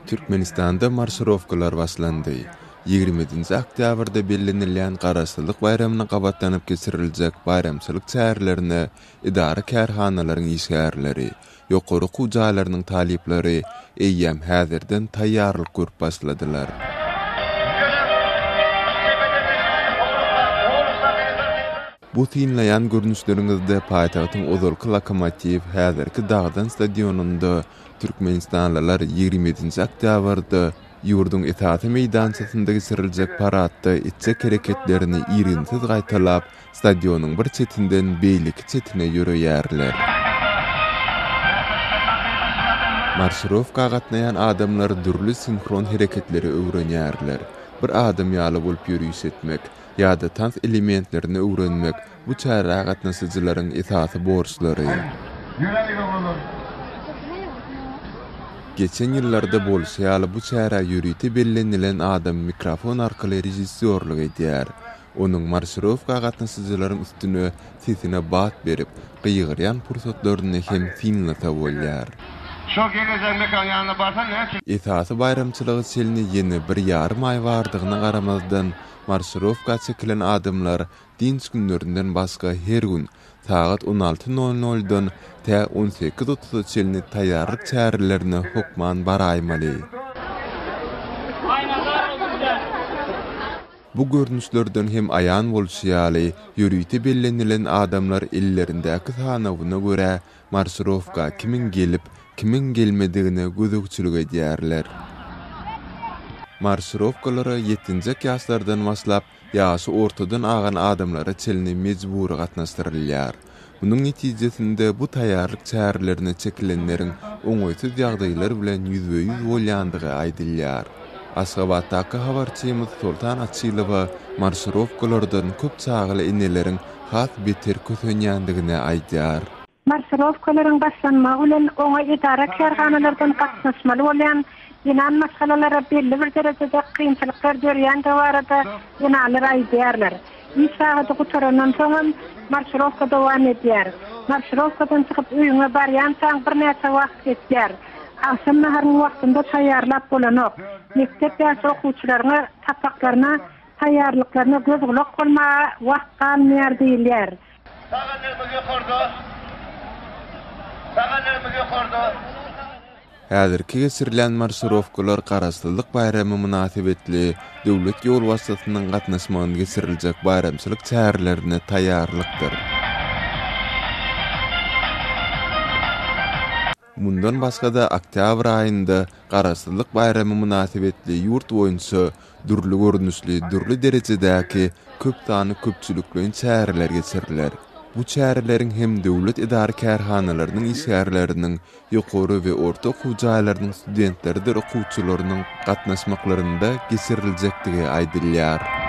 Türkmenistanda marşirowkalar başlandy. 27-nji oktýabrda bellenilýän Garaşsyzlyk baýramyna gabatlanyp geçiriljek baýramçylyk çärelerine edara-kärhanalaryň işgärleri, ýokary okuw jaýlarynyň talyplary eýýäm häzirden taýýarlyk görüp başladylar. Bu synlaýan görnüşleriňizde paýtagtyň ozalky Lokomotiw, häzirki Dagdan stadionynda türkmenistanlylar 27-nji oktýabrda ýurduň esasy meýdançasynda geçiriljek paradda etjek hereketlerini irginsiz gaýtalap, stadionyň bir çetinden beýleki çetine ýöreýärler. Marşirowka gatnaýan adamlar dürli sinhron hereketleri öwrenýärler. Bir adam ýaly bolup ýöriş etmek ýa-da tans elementlerini öwrenmek bu çärä gatnaşyjylaryň esasy borçlary. Geçen ýyllarda bolşy ýaly bu çärä ýörite bellenilen adam mikrofon arkaly režissýorlyk edýär. Onuň marşirowka gatnaşyjylaryň üstüne sesine bat berip, gygyrýan pursatlaryny hem synlasa bolýar. Şo gelnejeň Mekanyň ýanyna barsaň näme üçin? Esasy baýramçylyga çenli ýene bir ýarym aý bardygyna garamazdan, marşirowka çekilen adamlar dynç günlerinden başga her gün sagat on alty nol noldan tä on sekiz otuza çenli taýýarlyk çärelerine hökman baraýmaly. Bu görnüşlerden hem aýan bolşy ýaly, ýörite bellenilen adamlar ellerindäki sanawyna görä marşirowka kimiň gelip, kimiň gelmedigine gözegçilik edýärler. Marşirowkalara ýetginjek ýaşlardan başlap, ýaşy ortadan agan adamlara çenli mejbury gatnaşdyrylýar. Munuň netijesinde bu taýýarlyk çärelerine çekilenleriň oňaýsyz ýagdaýlar bilen ýüzbe-ýüz bolýandygy aýdylýar. Aşgabatdaky habarçymyz Soltan Açylowa marşirowkalardan köp çagaly eneleriň has beter kösenýändigini aýdýar. Marşirowkalaryň başlanmagy bilen oňa edara-kärhanalardan gatnaşmaly bolýan zenan maşgalalara belli bir derejede kynçylyklar dörýändigi barada zenanlar aýdýarlar. Iş sagady gutarandan soňam marşirowka dowam edýär. Marşirowkadan çykyp öýüňe barýançaň birnäçe wagt geçýär. Agşam naharyňy wagtynda taýýarlap bolanok. Mekdep ýaşly okuwçylaryňa sapaklaryna taýýarlyklaryna göz-gulak bolmaga wagt galmaýar diýilýär. Sag ellerimiz ýokarda. Sag ellerimiz ýokarda. Häzirki geçirilýän marşirowkalar Garaşsyzlyk baýramy mynasybetli döwlet ýolbaşçysynyň gatnaşmagynda geçiriljek baýramçylyk çärelerine taýýarlykdyr. Mundan başga-da, oktýabr aýynda Garaşsyzlyk baýramy mynasybetli ýurt boýunça dürli görnüşli, dürli derejedäki köp sanly köpçülikleýin çäreler geçiriler. Bu çäreleriň hem döwlet edara-kärhanalarynyň işgärleriniň, ýokary we orta okuw jaýlarynyň studentleridir okuwçylarynyň gatnaşmaklarynda geçiriljekdigi aýdylýar.